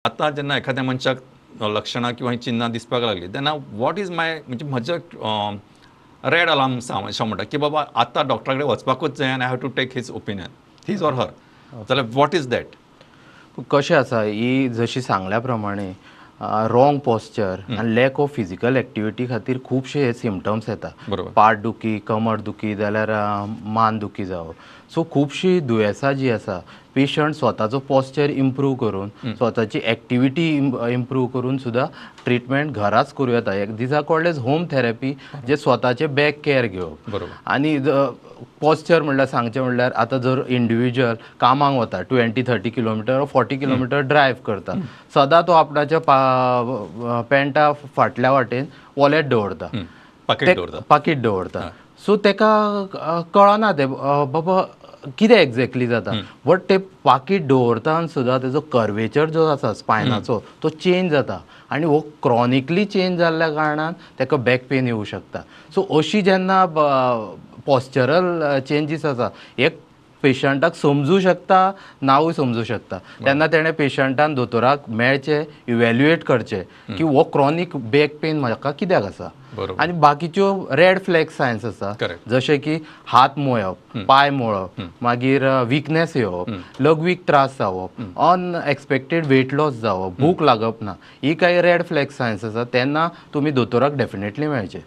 आतां जेन्ना एखाद्या मनशाक लक्षणां किंवा चिन्नां दिसपाक लागलीं तेन्ना what is my, म्हणजे म्हजो रेड अलार्म अशें म्हणटा की बाबा आतां डॉक्टरा कडेन वचपाकूच जाय आनी I have to take his opinion, his or her, जाल्यार what is that? कशें आसा, ही जशी सांगल्या प्रमाणे रॉंग पॉस्चर आनी लॅक ऑफ फिजिकल एक्टिविटी खातीर खुबशे हे सिमटम्स येता. पाठ दुखी, कमर दुखी, जाल्यार मान दुखी जावप. सो खुबशीं दुयेंसां जीं आसा, पेशंट स्वताचो पॉस्चर इम्प्रूव करून, स्वताची एक्टिविटी इम्प्रूव करून सुद्दां ट्रिटमेंट घराच करूं येता. These are called as home therapy, जे स्वताचे बॅक केअर घेवप. आनी पॉस्चर म्हणल्यार सांगचें म्हणल्यार आतां जर इंडिविज्युअल कामाक वता, 20-30 किलोमिटर, 40 किलोमिटर ड्रायव्ह करता, सदां तो आपणाच्या पॅन्टा फाटल्या वाटेन वॉलेट दवरता, पाकीट दवरता, पाकीट दवरता. सो तेका कळना तें बाबा कितें एग्जॅक्टली जाता, बट ते पाकीट दवरता सुद्दां तेजो कर्वेचर जो आसा स्पायनाचो तो चेंज जाता आनी हो क्रॉनिकली चेंज जाल्ल्या कारणान तेका बॅक पेन येवं शकता. सो अशी जेन्ना पॉस्चरल चेंजीस आसा, एक पेशंटाक समजू शकता, नावूय समजू शकता, तेन्ना तेणें पेशंटान दोतोराक मेळचें, इव्हॅल्युएट करचें की हो क्रॉनीक बॅक पेन म्हाका कित्याक आसा. आनी बाकीच्यो रेड फ्लॅग सायन्स आसा, जशे की हात मोळप, पांय मोळप, मागीर विकनेस येवप, लघवीक त्रास जावप, अनएक्सपेक्टेड वेट लॉस जावप, भूक लागप ना, ही काही रेड फ्लॅग सायन्स आसा. तेन्ना तुमी दोतोराक डेफिनेटली मेळचें.